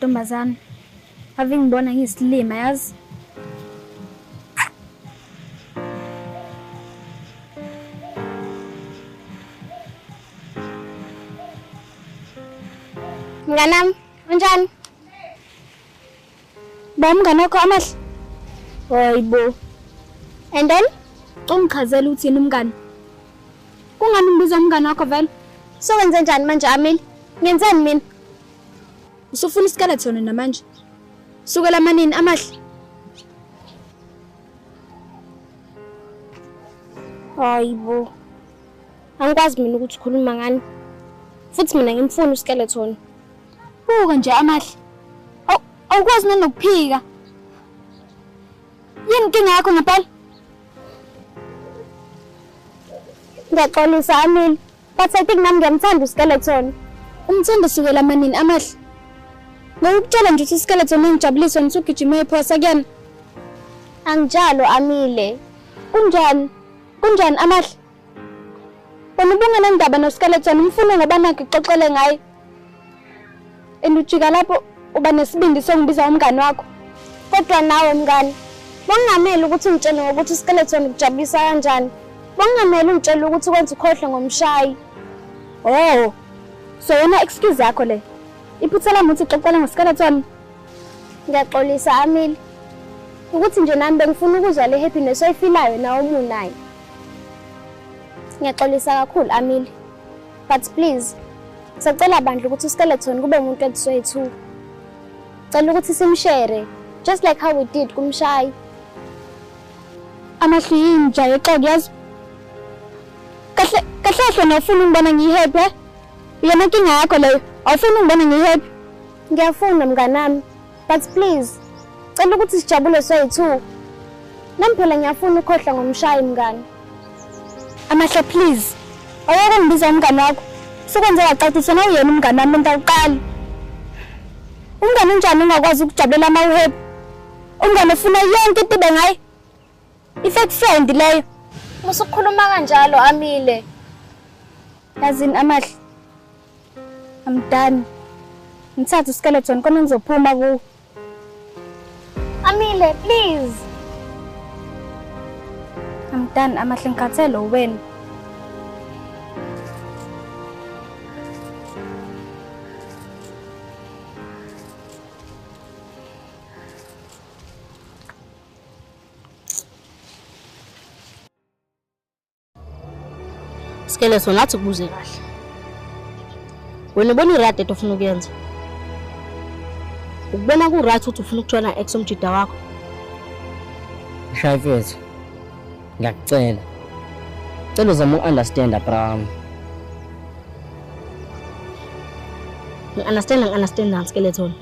ntombazane. Ave ngibona ngiyisilima yazi. Mnganami, unjani? Ba umngane wakho Amahle? Hayibo. And then ungichazela uthini umngane? Kungani ungibiza umngane wakho vele? So wenze njani manje Amile? Ngenzeni mina? Usufuna iskeleton namanje? Sukela manini Amahle? Hayibo. Angikwazi mina ukuthi ukhuluma ngani. Futhi mina ngimfuna uskeleton. Buka nje Amahle. Awukwazi nanokuphika. Yini inkinga yakho ngempela? Ngiyaxolisa Amile. But I think nami ngiyamthanda uskeleton. Umthanda sukela manini Amahle? Ngokutshela nje ukuthi iskeleton engijabulisa nisugijima ephosa kuyena. Anginjalo Amile. Kunjani? Kunjani Amahle? Wena ubungenandaba noskeleton umfuna ngoba nakho ixoxele ngaye. And ujika lapho uba nesibindi songibiza umngane wakho. Kodwa nawe mngane, bongamele ukuthi ungitshele ngokuthi iskeleton kujabulisa kanjani. Bongamele ungitshele ukuthi kwenza ukhohlwe ngomshayi. Oh. So wena excuse yakho le. Iphutha lami ukuthi uxoxela ngoskeleton. Ngiyaxolisa Amile. Ukuthi nje nami bengifuna ukuzwa le happiness oyifilayo nawe uma unayo. Ngiyaxolisa kakhulu Amile. But please, sacela bandla ukuthi uskeleton kube umuntu wethu. Cela ukuthi simshare just like how we did kumshayi. Amahle yinja yexoki yazi. Kahle kahle wena ufuna ungibona ngiyihappy eh? Uyona inkinga yakho leyo. Awufuni ungibona ngiyihappy? Ngiyafuna mnganami. But please, cela ukuthi sijabule soyi-two. Nami phela ngiyafuna ukhohlwa ngomshayi mngani. Amahle please. Awuyeke ngibiza umngani wakho. Sukwenze wacacisa na uyena umngani wami into awuqali. Umngani unjani ungakwazi ukujabulela uma uhappy? Umngani ufuna yonke into ibe ngaye. I-fake friend leyo. Musukukhuluma kanjalo Amile. Yazini Amahle. I'm done. Ngithatha uskeleton khona ngizophuma kuwo. Amile, please. I'm done Amahle, ngikhathele wena. Skeleton athi kubuze kahle. Wena ubona i-right into ofuna ukuyenza. Ukubona ku-right ukuthi ufuna ukuthola ex omjida wakho. Mshayi mfethu. Ngiyakucela. Cela uzame uku-understand bra. Ngi-understand Skeleton.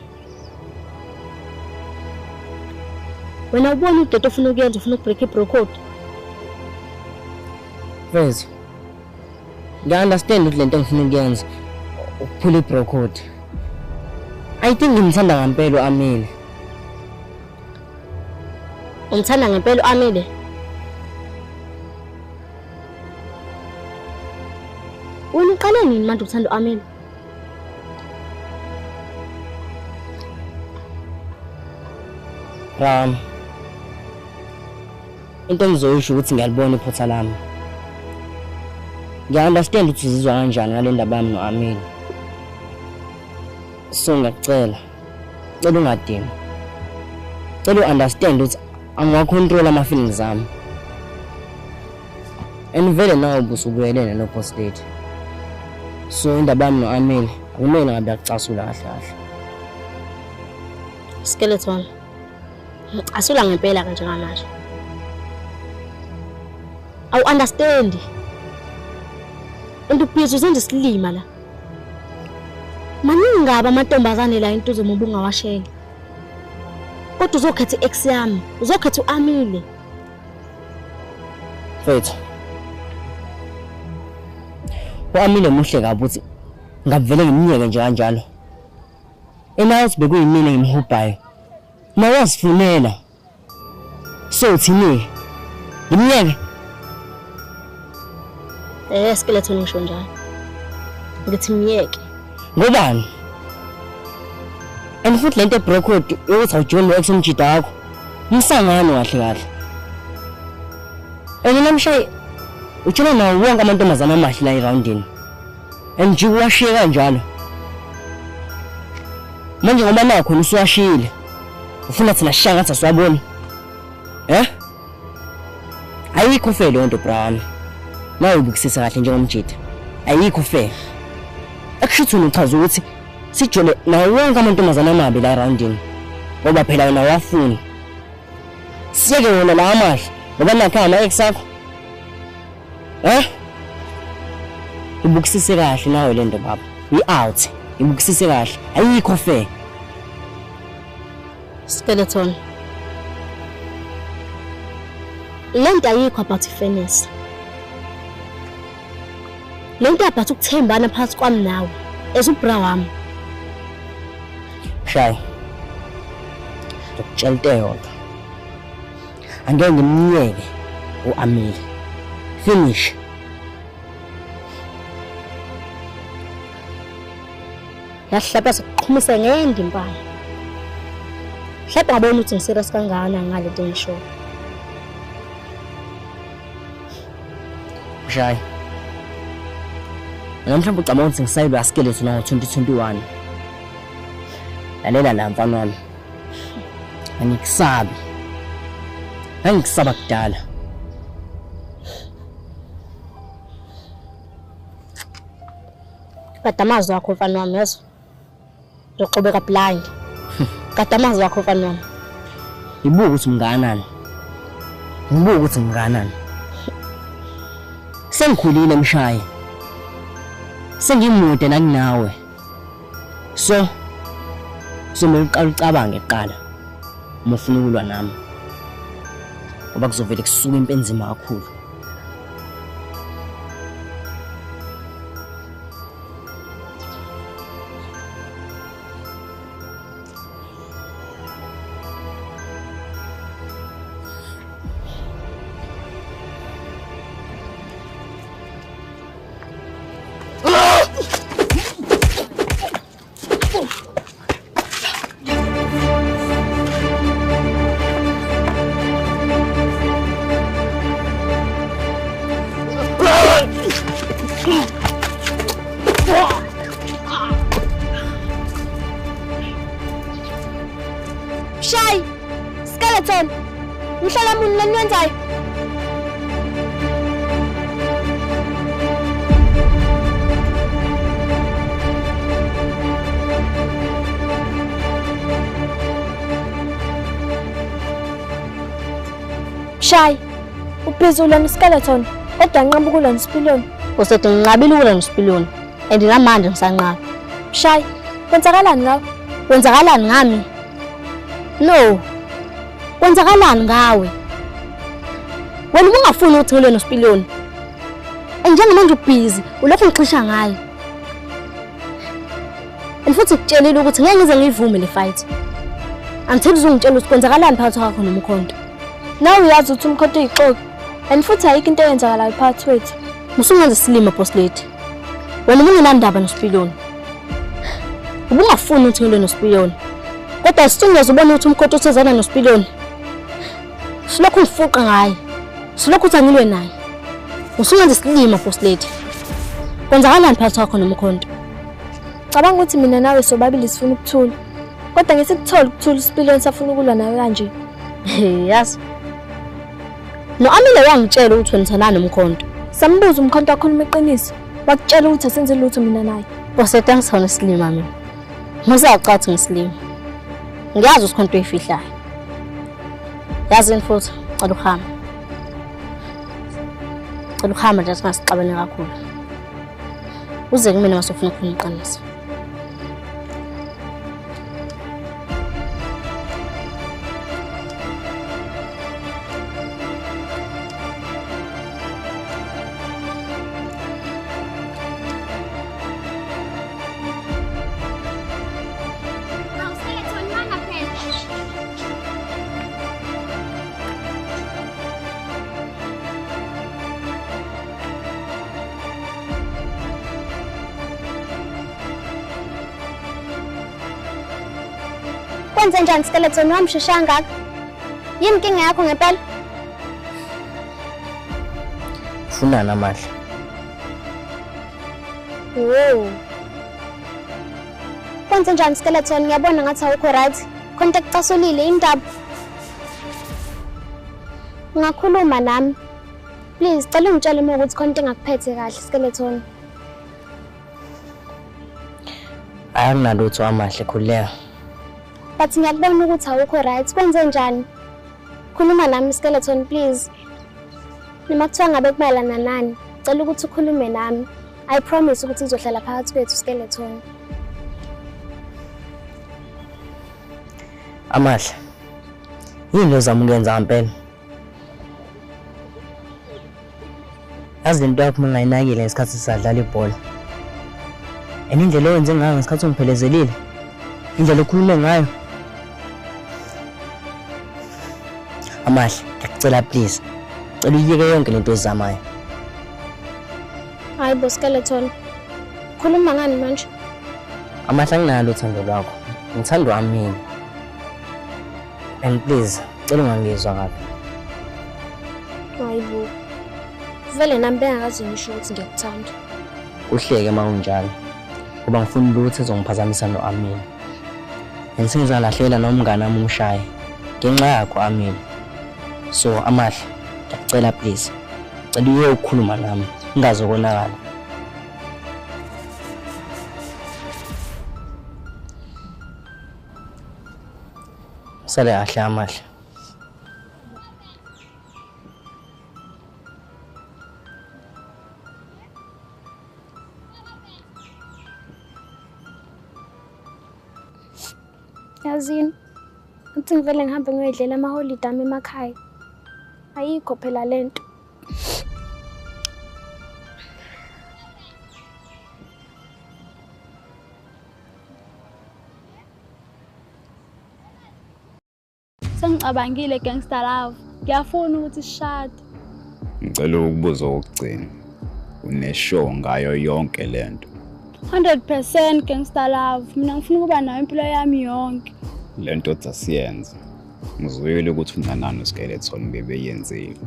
Wena ubona into ofuna ukuyenza, ufuna ukubreak i-bro code. Mfethu. Ngiya-understand ukuthi lento engifuna ukuyenza ukuphula i-bro code. I think ngimthanda ngempela u-Amile. Umthanda ngempela u-Amile? Wena uqale nini manje ukuthanda u-Amile? Ram, into engizoyisho ukuthi ngiyalibona iphutha lami. Ngiya-understand ukuthi uzizwa kanjani ngale ndaba yami no-Amile. So ngiyakucela, cela ungadini. Cela u-understand ukuthi angiwacontrol ama-feelings ami. And vele nawe ubusubuyelene no-boss lady. So indaba yami no-Amile akumele ngabe yakucasula kahle kahle. Skeleton, asula ngempela kanje ngamanje. Awu-understand. And ubhizi uzenza isilima la. Maningi ngaba amantombazane la into uzomuba ungawashela. Kodwa uzokhetha i-ex yami, uzokhetha u-Amile. Mfethu. U-Amile muhle kabi ukuthi ngavele ngimnyeke nje kanjalo. Enathi bekuyimina engimhubhayo. Nawe wazifunela. So uthini? Ngimnyeke. Skeleton ngisho njalo. Ngithi myeke. Ngobani? And And futhi lento bro code yokuthi awujoli no-ex umjida wakho. Umsangano kahle kahle. And namshayi utshela nawo wonke amantombazane amahle la eroundini. And nje uwashiye kanjalo. Manje ngoba nakho usuwashiyile. Ufuna thina sishaya ngathi asiwaboni. Eh? Ayikho fair leyo nto bra. Nawe ubukisisa kahle njengomjida. Ayikho fair. Akushuthi uchaza ukuthi sijole nawo wonke amantombazane amabi la eroundini. Ngoba phela wena wafuna. Siyeke wona la amahle ngoba nakho ama ex akho. Eh? Ibukisise kahle nawe lento baba. We out. Ibukisise kahle. Ayikho fair. Skeleton. Lento ayikho about fairness. Lento about ukuthembana phakathi kwami nawe as ubra wami. Shayi. Ngikutshela into eyodwa. Angeke ngimyeke uAmile. Finish. Yahlapha sokuqhumisa ngendi impala. Mhlawumbe ngabona ukuthi ngiserious kangakanani ngale nto engishoyo. Shayi. Mina mhlawumbe ucabanga ukuthi ngisayilwa skeleton ngo-2021. Lalela la mfana wami. Angikusabi. Angikusaba kudala. Kade amazwi akho mfana wami yazo. Ngizoqhubeka blind. Kade amazwi akho mfana wami. Ibuka ukuthi mnganani. Ngibuka ukuthi mnganani. Sengikhulile mshayi. Sengimude nakunawe. So kumele uqale ucabange kuqala uma ufuna ukulwa nami. Ngoba kuzovele kusuka impi enzima kakhulu. Shayi, Skeleton, ngihlala muni leniyenzayo? Shayi, ubhizi ulwa noSkeleton, kodwa nqaba ukulwa noSipiliyoni. Usethi nginqabile ukulwa noSipiliyoni, and namanje ngisanqaba. Shayi, kwenzakalani ngawe? Kwenzakalani ngami? No. Kwenzakalani ngawe? Wena ubungafuni ukuthi ngilwe noSipiliyoni. And njengamanje ubhizi, ulokhu ngixisha ngaye. And futhi ngikutshelile ukuthi ngeke ngize ngiyivume le fight. Until uzongitshela ukuthi kwenzakalani phakathi kwakho nomkhonto. Nawe uyazi ukuthi umkhonto uyixoki. And futhi ayikho into eyenzakalayo phakathi kwethu. Usungenza isilima boss lady. Wena ubungenandaba noSipiliyoni. Ubungafuni ukuthi ngilwe noSipiliyoni. Kodwa singeze ubone ukuthi umkhonto uthezana noSipiliyoni. Silokhu ngifuqa ngaye. Silokhu uthi angilwe naye. Usungenza isilima boss lady. Kwenzakalani phakathi kwakho nomkhonto? Cabanga ukuthi mina nawe sobabili sifuna ukuthula. Kodwa ngesikuthola ukuthula uSipiliyoni safuna ukulwa nawe kanje. Yazi. No Amile wangitshela ukuthi wena uthandana nomkhonto. Sambuza umkhonto wakhuluma iqiniso. Wakutshela ukuthi asenze lutho mina naye. Boss lady angisona isilima mina. Musacathi ngisilima. Ngiyazi ukuthi khona into oyifihlayo. Yazini futhi, cela ukuhamba. Cela ukuhamba nje singasixabene kakhulu. Uze kumina masufuna ukukhuluma iqiniso. Kwenze njani Skeleton wamshesha kangaka? Yini inkinga yakho ngempela? Ufunani Amahle? Wow. Kwenze njani Skeleton? Ngiyabona ngathi awukho right. Khona into ekucasulile indaba. Ungakhuluma nami. Please, cela ungitshele uma ukuthi khona into engakuphethe kahle Skeleton. Akunalutho Amahle, khululeka. But ngiyakubona ukuthi awukho right. Kwenze njani? Khuluma nami Skeleton please. Noma kuthiwa ngabe kumayelana nani, cela ukuthi ukhulume nami. I promise ukuthi uzohlala phakathi kwethu Skeleton. Amahle, yini ozama ukuyenza ngempela? Yazi lento yakho ungayinakile ngesikhathi sisadlala ibhola. And indlela owenze ngayo ngesikhathi ungiphelezelile, indlela okhulume ngayo. Amahle, ngiyakucela please. Cela uyiyeke yonke lento oyizamayo. Hayi bo Skeleton. Khuluma ngani manje? Amahle, anginalo uthando lwakho. Ngithandwa mina. And please, cela ungangizwa kabi. Hayi bo. Vele nami bengakaze ngisho ukuthi ngiyakuthanda. Uhleke uma kunjalo. Ngoba ngifuna lutho ezongiphazamisa no-Amina. And sengizalahlela nomngane wami umshaye. Ngenxa yakho Amina. So Amahle, ngiyakucela please. Cela uye ukukhuluma nami. Ungazokonakala. Sale kahle Amahle. Yazini, uthi ngivele ngihambe ngiyodlela amaholide ami emakhaya. Ayikho phela lento. Sengicabangile gangster love. Ngiyafuna ukuthi sishade. Ngicela ukubuza okugcina. Uneshow ngayo yonke lento? 100% gangster love. Mina ngifuna ukuba nayo impilo yami yonke. Lento asiyenze. Ngizwile ukuthi unanani uSkeleton bebeyenzile.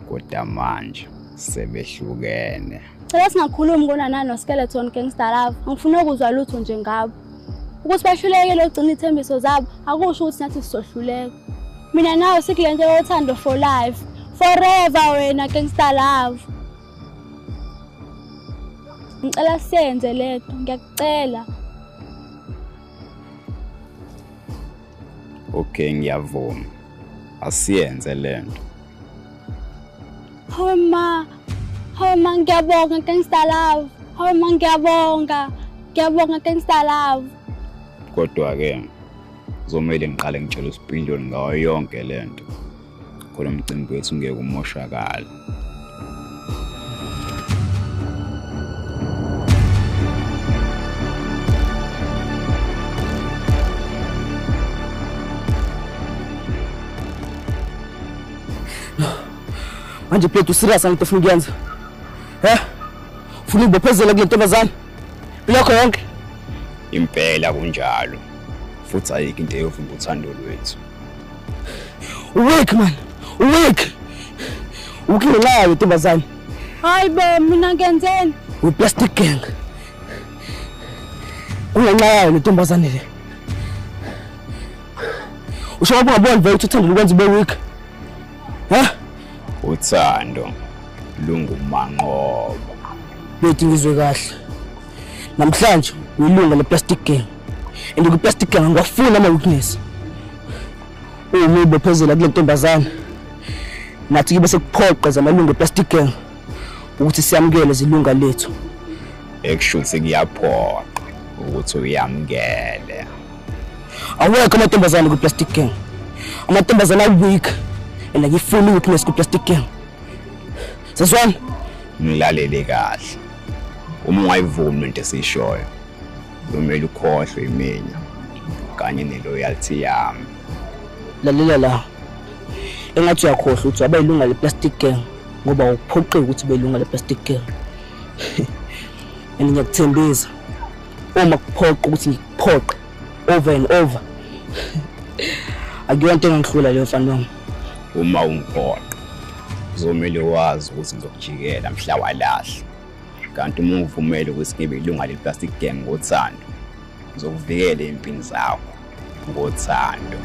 Kodwa manje sebehlukene. Cela singakhulumi konanani noSkeleton gangster love. Angifuni ukuzwa lutho nje ngabo. Ukuthi bahlulekile ukugcina ithembiso zabo akusho ukuthi nathi sizohluleka. Mina nawe sikulento yothando for life. Forever wena gangster love. Ngicela senze lento, ngiyakucela. Okay, ngiyavuma. Asiyenze lento. Hawe ma ngiyabonga gangster love. Hawe ma ngiyabonga. Ngiyabonga gangster love. Kodwa ke kuzomele ngiqale ngitshele uSpillion ngayo yonke lento. Khona umcimbi wethu ngeke umoshakale. Manje Plate userious ngento ofuna ukuyenza? Eh? Ufuna ukubophezela kule ntombazane? Impilo yakho yonke? Impela kunjalo. Futhi ayikho into eyovimba uthando lwethu. Uweak man. Uweak. Ukingenxa yayo ntombazane. Hayi bo, mina ngenzeni? Uplastic gang. Kungenxa yayo le ntombazane le. Usho ngoba ungaboni vele ukuthi uthando lukwenza ube weak. Ha? Uthando lungumanqoba. Bethi ngizwe kahle. Namhlanje uyilunga le-plastic gang. And ku-plastic gang angiwafuni ama-weakness. Uma ubophezela kule ntombazane, nathi kibe sekuphoqa zamalungu e-plastic gang ukuthi siyamukele zilunga lethu. Ekushuthi kuyaphoqa ukuthi uyamukele. Awekho amantombazane ku-plastic gang. Amantombazane a-weak. And angifuni weakness ku-plastic gang. Seswana? Ngilalele kahle. Uma ungayivumi into esiyishoyo, kumele ukhohlwe imina kanye neloyalty yami. Lalela la. Engathi uyakhohlwa ukuthi abayilunga le-plastic gang ngoba uphoqe ukuthi belunga le-plastic gang. And ngiyakuthembisa uma kuphoqa ukuthi ngikuphoqe over and over, Akuyona into engangihlula leyo mfana wami. Uma ungiphoqa uzomele wazi ukuthi ngizokujikela mhla walahla. Kanti uma uvumele ukuthi ngibe ilunga le-plastic gang ngothando, ngizokuvikela empini zakho ngothando.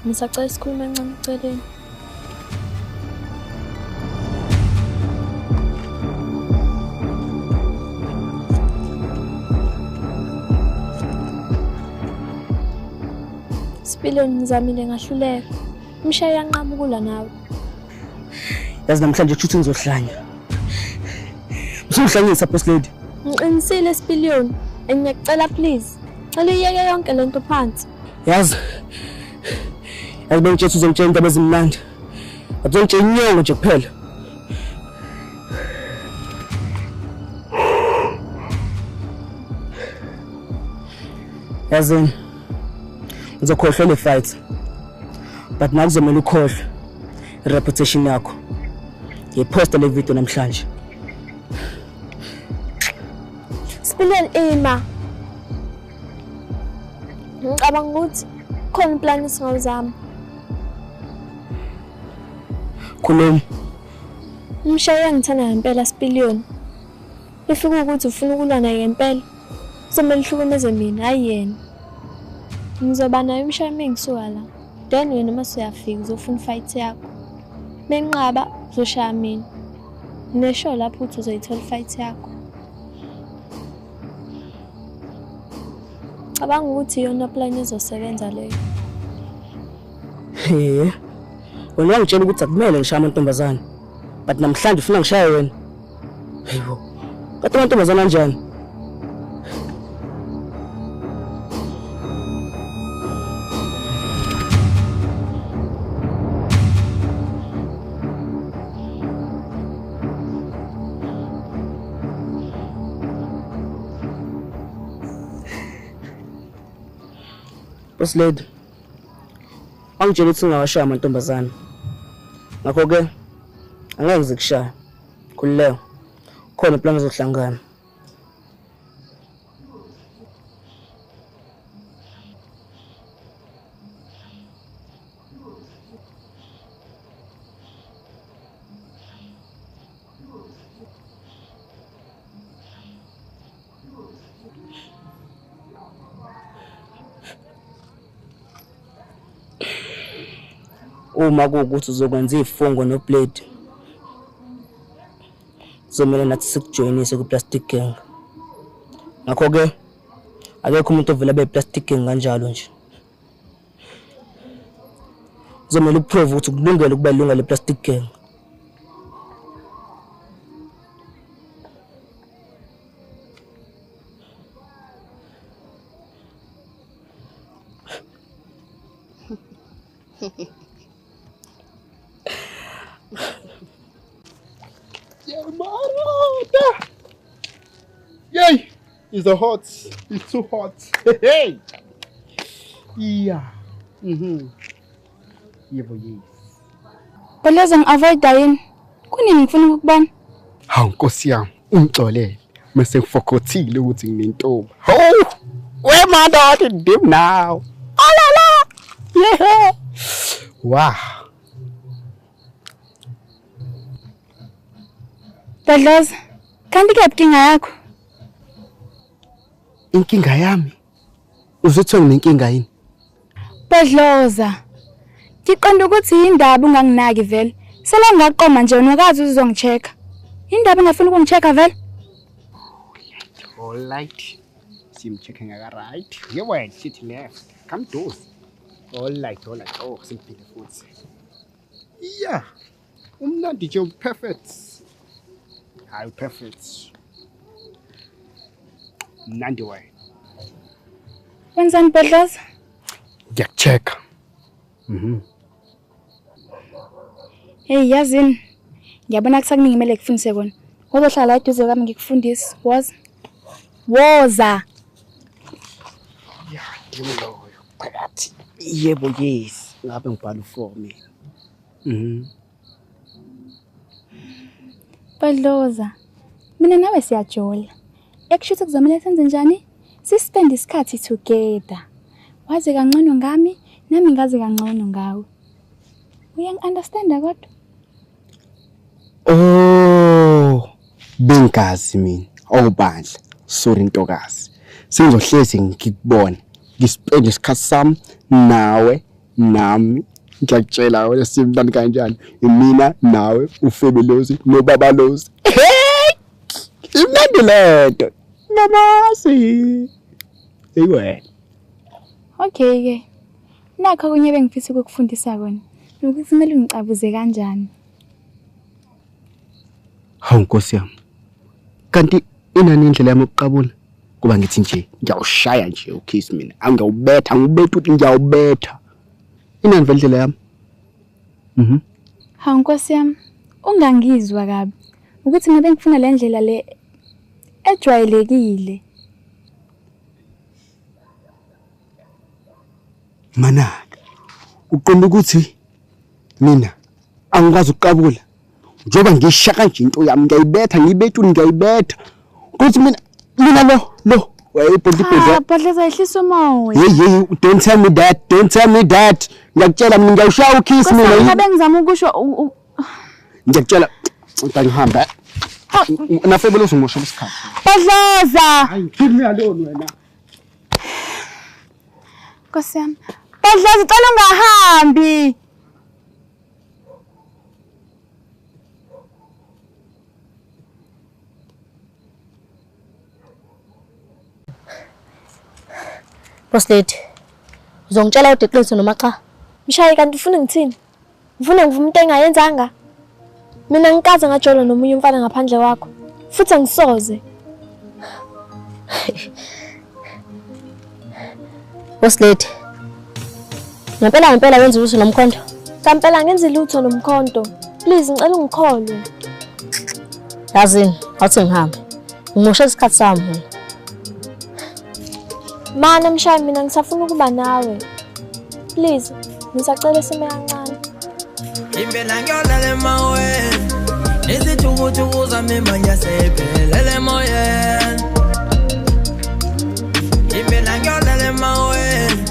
Ngisacela isikhulume encane eceleni. Sipiloni ngizamile ngahluleka. Umshayi uyanqamukula nawe. Yazi namhlanje kusho ukuthi ngizohlanya. Usuhlanyisa boss lady. Ngiqinisile Sipiloni, ngiyakucela please. Cela uyeke yonke lento phansi. Yazi yazi bengitshela uzongitshela indaba ezimnandi. Uzongitshela inyongo nje kuphela. Yazi ngizokhohlwa le fight. But nawe kuzomela ukhohlwe i-reputation yakho. Ngiyiposta le video namhlanje. Sipiloni ima. Ngicabanga ukuthi khona plan esingawuzama. Khuluma. Umshayi uyangithanda ngempela Sipiloni. Ifika ukuthi ufuna ukulwa naye ngempela. Kuzomele uhlukumeze mina, hayi yena. Ngizoba naye umshayi uma ngisuka la. Then wena uma usuyafika uzofuna fight yakho. Menqaba uzoshaya mina. Nginesho lapho ukuthi uzoyithola fight yakho. Cabanga ukuthi iyona plan ezosebenza leyo. He. Wena wangitshela ukuthi akumele ngishaye amantombazane. But namhlanje ufuna ngishaye wena. Hayibo. Kanti amantombazane anjani? Boss lady, wangitshela ukuthi ungawashaya amantombazane. Ngakho-ke angeke ngize kushaya. Khululeka. Khona plan ezohlangana. Uma kuwukuthi uzokwenza izifungo noBlade, kuzomele nathi sikujoyinise kwi-plastic gang. Ngakho-ke akekho umuntu ovele abe yi-plastic gang kanjalo nje. Kuzomele uprove ukuthi ukulungele ukuba ilunga le-plastic gang. Yay! It's a hot. It's too hot. Hey! Yeah. Yebo yes. Baloza ngi-avoid yini? Kunini ngifuna ukukubona? Hawu Nkosi yami, ungixolele. Mase ngifokothile ukuthi nginentombi. Hawu! We madoda ndim now. Alala! Yeah! Wow. Baloza, kanti kuyaphi inkinga yakho? Inkinga yami? Uzothiwa nginenkinga yini? Bhodloza, ngiqonda ukuthi yindaba unganginaki vele. Sele ngaqoma nje unakazi uzongichecka. Yindaba ungafuni ukungichecka vele? All right. Simchecke ngaka right. Yebo, sithi left. Come dose. All right, all right. Oh, simphinde futhi. Yeah. Umnandi nje perfect. Hayi perfect. Mnandi wena. Wenzani Bhodloza? Ngiyakuchecka. Hey, yazini. Ngiyabona kusakuningi kumele ngikufundise kona. Wozohlala la eduze kwami ngikufundise. Woza. Woza. Yimi loyo phakathi. Yebo yes, ngabe ngibhala u4 mina. Mhm. Badloza. Mina nawe siyajola. Ekushuthi kuzomela senze njani? Sispend isikhathi together. Wazi kangcono ngami, nami ngazi kangcono ngawe. Uyangi-understanda kodwa? Oh, bengazi mina. Awubandla. Sorry ntokazi. Sengizohlezi ngikubona. Ngispend isikhathi sami nawe nami. Ngiyakutshela wena simntana kanjani. Imina nawe ufebelozi nobabalozi. Hey! Imnandi lento. Namasi. Ewe. Okay ke. Nakho kunye bengifisa ukukufundisa kona. Ukuthi kumele ungicabuze kanjani. Hawu Nkosi yami. Kanti inani indlela yami yokuqabula? Kuba ngithi nje ngiyawushaya nje ukiss mina. Angiyawubetha, ngibetha uthi ngiyawubetha. Inani vele indlela yami? Mhm. Hawu Nkosi yami, ungangizwa kabi. Ukuthi ngabe ngifuna le ndlela le ejwayelekile. Manaka. Uqonda ukuthi mina angikwazi ukuqabula. Njengoba ngishaka nje into yami ngiyayibetha, ngiyibetha, ngiyayibetha. Ukuthi mina lo wayibhodla. Ah, bhodleza ehlisa umoya. Hey, don't tell me that, don't tell me that. Ngiyakutshela mina ngiyawushaya ukiss mina. Ngabe ngizama ukusho ngiyakutshela ngihamba. Nafebele uzongimosha isikhathi. Bhodloza. Hayi, leave me alone wena. Nkosi yami. Bhodloza ucela ungahambi. Boss lady, uzongitshela kodwa iqiniso noma cha? Mshayi kanti ufuna ngithini? Ngifuna ngivume into engayenzanga. Mina ngikaze ngajola nomunye umfana ngaphandle kwakho. Futhi angisoze. Boss lady. Ngempela ngempela wenza lutho nomkhonto. Ngempela ngenza lutho nomkhonto. Please ngicela ungikholwe. Yazini, awuthi ngihambe. Ngimoshe isikhathi sami mina. Mana Mshayi mina ngisafuna ukuba nawe. Please, ngisacela sime kancane. Impela ngiyolala emoyeni. Izithukuthuku zami manje sephelele emoyeni. Impela ngiyolala emoyeni.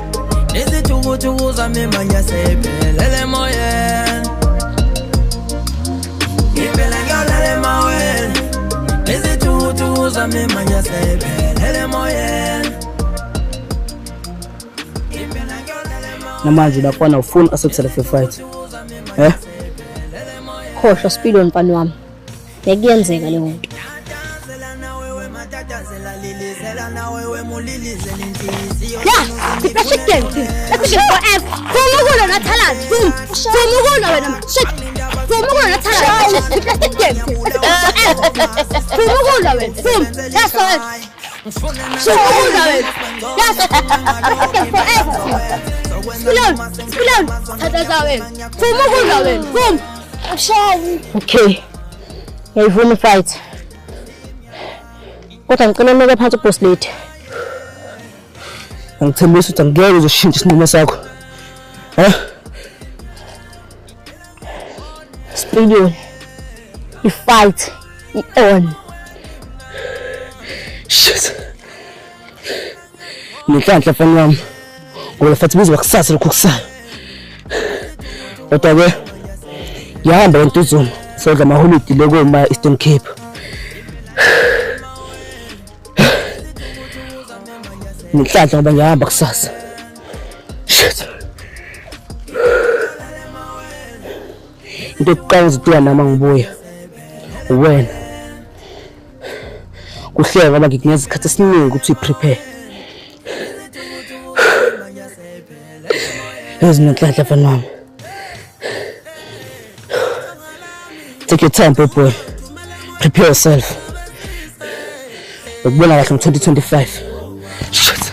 Izithukuthuku zami manje sephelele emoyeni. Impela ngiyolala emoyeni. Izithukuthuku zami manje sephelele emoyeni. Namanje lapha ufuna accept the fight. Eh? Khohlwa sipilo mfana wami. Ngekuyenzeka leyo nto. Yeah, the game. Let's go forever. Vuma na talent. Boom. Vuma wena man. Shit. Vuma na talent. The game. Let's go forever. Vuma wena. Boom. That's all. Vuma wena. Yes. Let's go forever. Spilon. Spilon. Thatha wena. Vuma wena. Boom. Okay. Ngiyayivuma fight. Kodwa ngicela unike phansi uboss lady. Ngithembisa ukuthi angeke uzoshintsha isinqumo sakho. Eh? Spilon. I-fight i-on. Shit. Nenhlanhla mfana wami. Ngoba fathi bizwa kusasa lokhu kusayo. Kodwa ke ngiyahamba eNtuzuma sodla amaholidi lokuma Eastern Cape. Nenhlanhla ngoba ngiyahamba kusasa. Shit. Into yokuqala ngizodinga nami ngibuya uwena. Kuhleka ngoba ngikunikeza isikhathi esiningi ukuthi uyiprepare. Yazi nenhlanhla mfana wami. Take your time, boy. Prepare yourself. Ukubona kahle ngo-2025. Shit.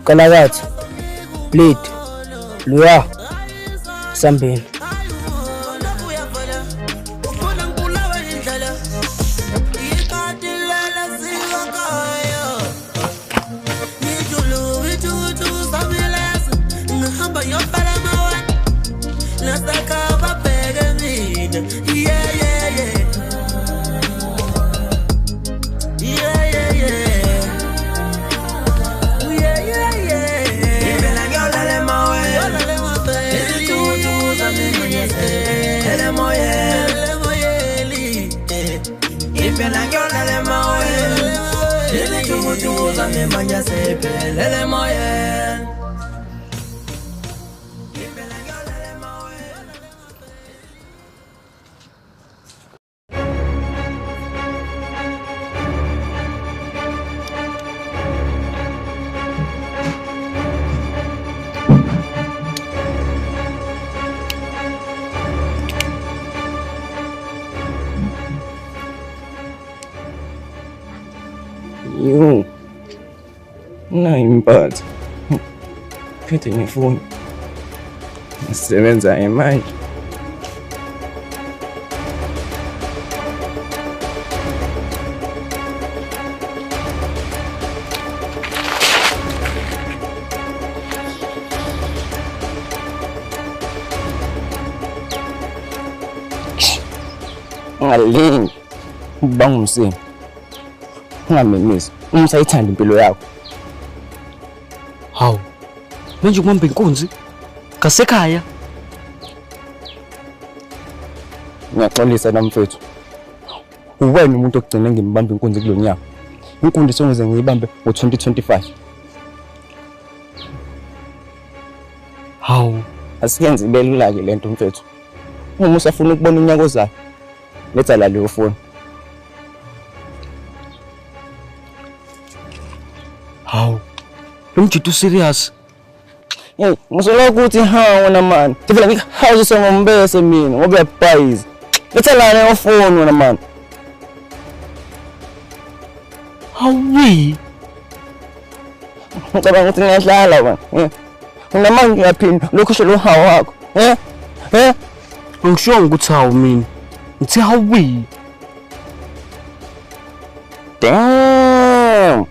Kalakathi. Blade. Luya. Sambeni. Yo, nayimbatha phethe nefoni ngisebenza manje. Ungalingi ubanga umsindo, ungamemezi. Uma usayithanda impilo yakho. Hawu, manje ukubamba inkunzi ngasekhaya. Ngiyaxolisa namfethu. Uwena umuntu ogcina ngimbamba inkunzi kulo nyaka. Inkunzi songize ngiyibambe ngo-2025. Hawu, asiyenze ibe lula-ke lento mfethu. Uma usafuna ukubona unyaka ozayo, letha la leyo foni. Hawu, lo mjito serious. Hey, ngisola ukuthi hawu wena man. Ngivela ngikuhawuzise ngombese mina ngoba uyabhayiza. Letha la leyo foni wena man. Hawu, ngicabanga ukuthi ngiyadlala wena. Unamanje uyaphinda lokhu usho lo hawu wakho. Eh? Eh? Angishongo ukuthi hawu mina. Ngithe hawu. Damn.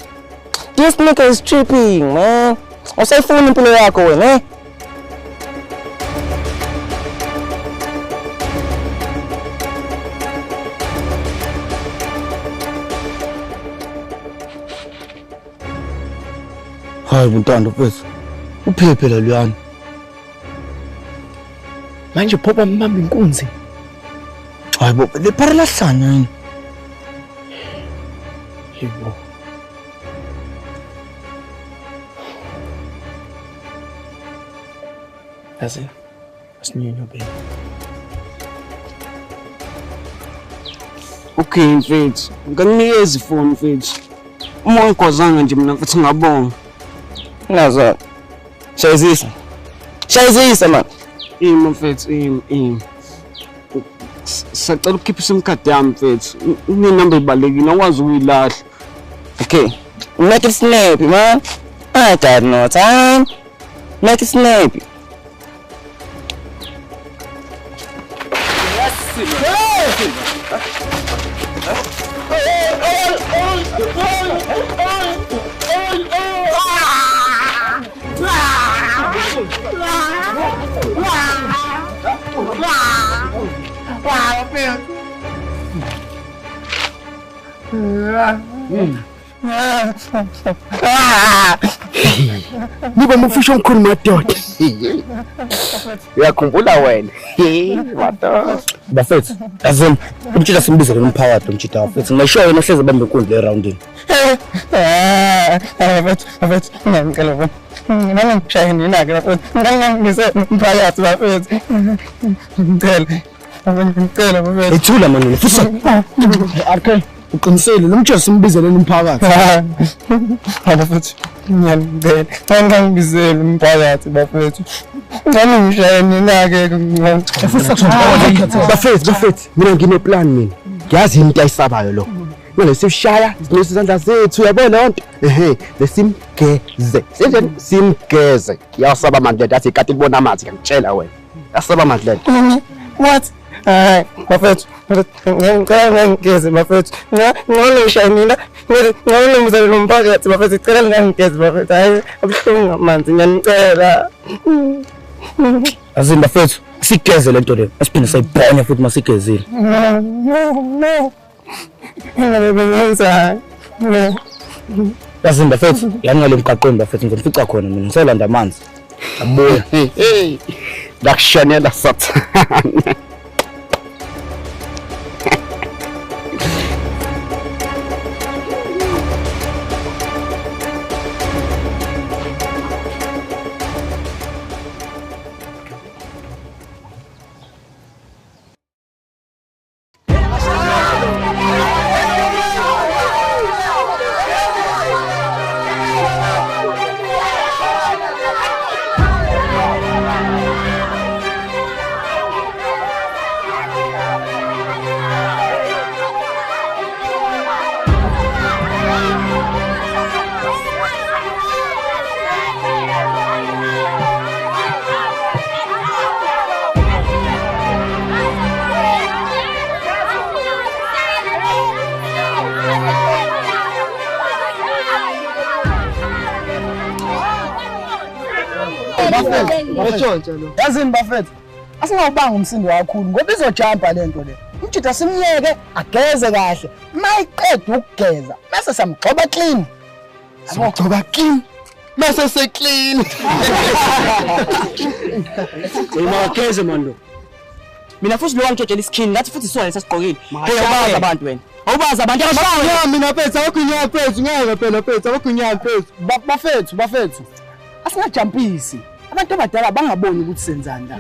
This nigga is tripping, man. Usayifuna impilo yakho wena, eh? Hayi buntando mfethu. Uphephe la luyana. Manje pho bambamba inkunzi. Hayi bo, le phara lahlanya yini? Yebo. Yazi, asinyonyobeni. Okay mfethu, ngingakunikeza ifoni mfethu. Uma ungikhwazanga nje mina mfethu ngabonga. Nazo. Shayizisa. Shayizisa man. Ima mfethu, ima. Sacela ukukhipha iSIM card yami mfethu. Inenamba ebalulekile, awukwazi ukuyilahla. Okay. Make it snappy, man. I got no time. Make it snappy. Niba mufisho omkhulu madoda. Uyakhumbula wena. Madoda. Bafethu, azini umtshita simbizele umphakathi umtshita bafethu. Ngisho yena hleze bambe inkundla eroundini. Bafethu, bafethu, ngiyacela bafethu. Nami ngishaye nina-ke bafethu. Ngangise umphakathi bafethu. Ngicela. Ngicela bafethu. Ethula manje futhi. Okay. Uqinisele lo mtshita simbizele umphakathi. Bafethu, ngiyanicela. Ngangibizele umphakathi bafethu. Nami ngishaye nina-ke. Bafethu, bafethu, mina ngine plan mina. Ngiyazi into ayisabayo lo. Mina sishaya izandla zethu uyabona leyo nto. Ehe, lesimgeze. Senjani simgeze. Yasaba manje ndathi ikati libona amanzi ngiyakutshela wena. Asaba amanzi lento. What? Hayi, bafethu, ngicela ngigeze bafethu. Ngicela mina, ngicela ngizele nomphakathi bafethu, ngicela ngigeze bafethu. Hayi, abuhlungu amanzi, ngiyanicela. Azini bafethu, sigeze lento le. Asiphinde sayibone futhi masigezile. No, no. Ngabe benza. Yazini bafethu, yani ngale mgaqweni bafethu ngizonifica khona mina ngisolanda amanzi. Abuya. Hey, ndakushanela sathana. Yazini bafethu, asingawubanga umsindo kakhulu ngoba izojumpa lento le. Umjida simyeke ageze kahle. Mayiqeda ukugeza bese samgxoba clean. Samgxoba clean. Bese se clean. Uyimageze man lo. Mina futhi lo wangitshotshela iskin ngathi futhi isona lesasigqokile. Hey awubazi abantu wena. Awubazi abantu abashaya. Mina mfethu awukhunyayo mfethu ngeke phela mfethu awukhunyayo mfethu. Bafethu bafethu. Asingajumpisi. Abantu abadala bangaboni ukuthi senzani la.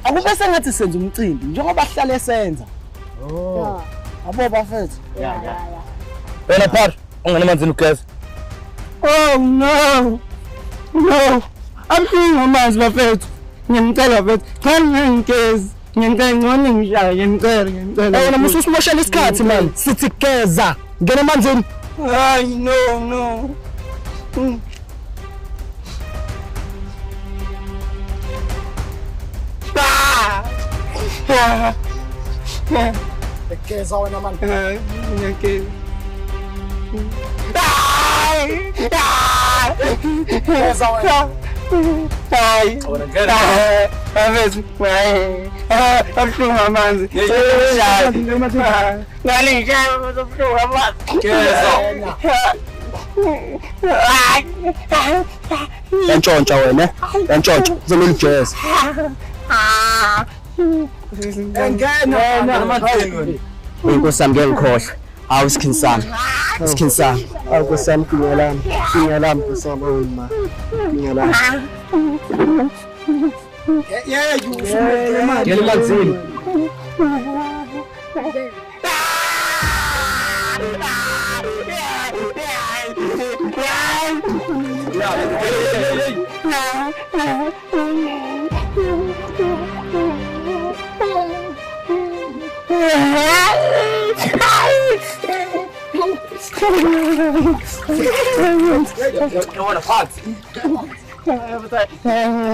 Akube sengathi senza umcimbi njengoba sihlale senza. Oh. Abo bafethu. Yeah, yeah. Wena par, ungena emanzini ugeze. Oh no. No. Amhlungu amanzi bafethu. Ngiyamcela bafethu. Cha ngigeze. Ngiyamcela ngcono ngishaye, ngiyamcela, ngiyamcela. Wena mususimoshela isikhathi man. Sithi geza. Ngena emanzini. Hayi no no. Geza wena man. Ngiyageza. Geza wena. Hayi. Bafethu, hayi. Abuhlungu amanzi. Ngale ngishaya abuhlungu amanzi. Geza. Yantshontsha wena. Yantshontsha. Uzomela ujeze. Ngena emanzini. Inkosi yami ngeke ngikhohlwe. Hawu iskin sami. Iskin sami. Awu Nkosi yami kinyalami. Kinyalami Nkosi yami oh ma. Kinyalami. Yeah, you Ngena emanzini.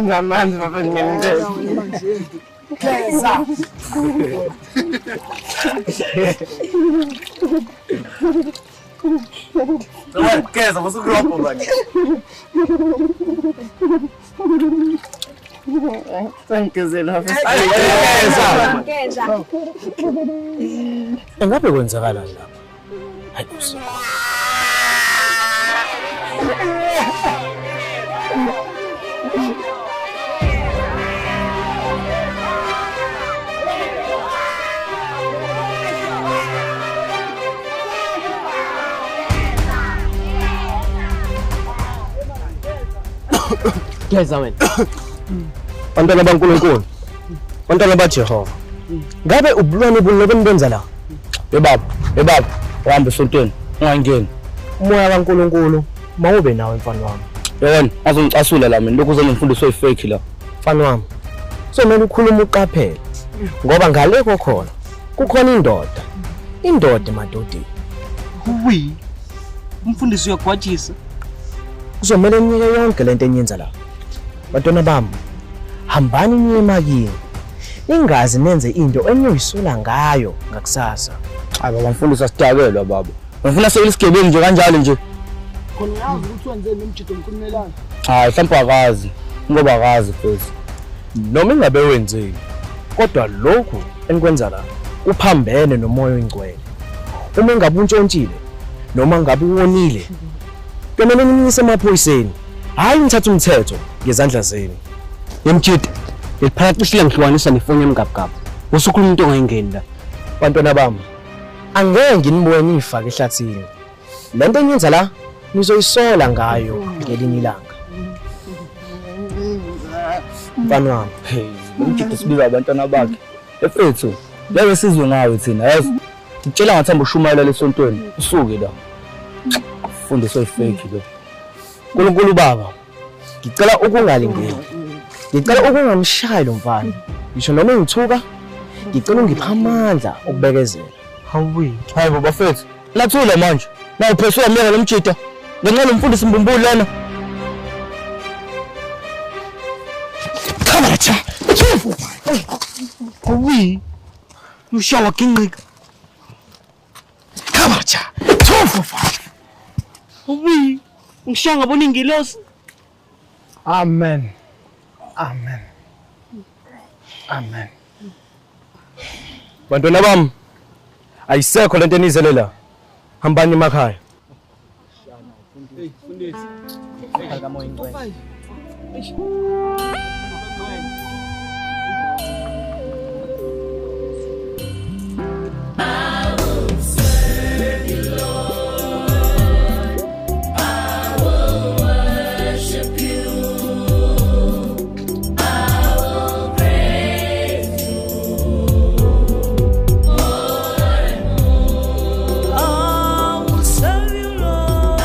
Ngamanzi bafethu ngiyamcela. Geza. Geza, musukurobho manje. Sengigezela bafethu. Geza. Engabe kwenzakalani lapha? Hayi usizo. Geza wena. Bantwana baNkulunkulu. Bantwana baJehova. Ngabe ubulwane buni benza la? Yebaba, yebaba, uhamba esontweni, ungangeni. Umoya kaNkulunkulu mawube nawe mfana wami. Yewena, azongicasula la mina, lokhu uzongifundisa oyifake la. Mfana wami, somele ukhuluma uqaphele ngoba ngale kokhona kukhona indoda. Indoda emadodeni. Huwi. Umfundisi uyagwajisa. Kuzomele niyeke yonke lento eniyenza la. Bantwana bami, Hambani niye emakini. Ningazi nenze into eniyoyisola ngayo ngakusasa. Hayi baba mfundisi asidakelwa baba. Ngifuna seyisigebengu nje kanjalo nje. Khona uyazi ukuthi wenzeni nomjito omkhulumelana. Hayi mhlawumbe akazi. Ngoba akazi futhi. Noma ingabe wenzeni, kodwa lokhu enikwenza la uphambene nomoya oyingcwele. Uma ngabe untshontshile noma ngabe uwonile, kumele nimyise emaphoyiseni. Hayi ngithatha umthetho ngezandla zenu. Yemjito, leliphakathi liyangihlukanisa nefoni yami gabugabhu. Usukhuluma into ongayingeni la. Bantwana bami, angeke nginibone nifake ehlathini. Le nto eniyenza la nizoyisola ngayo ngelinye ilanga. Mfana wami, hey, umjito sibiza abantwana bakhe. Efethu, leke sizwe ngawe thina, yazi. Ngitshela ngathamba ushumayela lesontweni, usuke la. Fundiswe fake lo. uNkulunkulu baba, ngicela ukungalingeki. Ngicela ukungamshayi lo mfana. Ngisho noma ngithuka, ngicela ungiphe amandla okubekezela. Hawu, hayi baba fethu. Lathula manje. Na upheswa myeka lomjita. Ngenxa lomfundisi mbumbulu lana. Kamera. Hawu. Ushawa ginqika. Kamera. 2 4 5. Hawu. Ngishaya ngabona ingilosi. Amen. Amen. Amen. Bantwana bami, ayisekho lento enizele la. Hambani emakhaya. Hey, mfundisi. I will serve you, Lord. I will worship you. I will praise you more and more. I will serve you, Lord.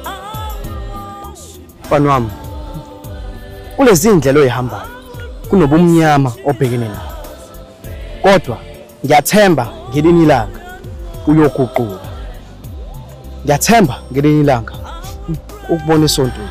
I will worship you. Mfana wami, kulezi ndlela oyihambayo kunobumnyama obhekene nabo. Kodwa ngiyathemba ngelinye ilanga uyoguquka. Ngiyathemba ngelinye ilanga ukubona esontweni.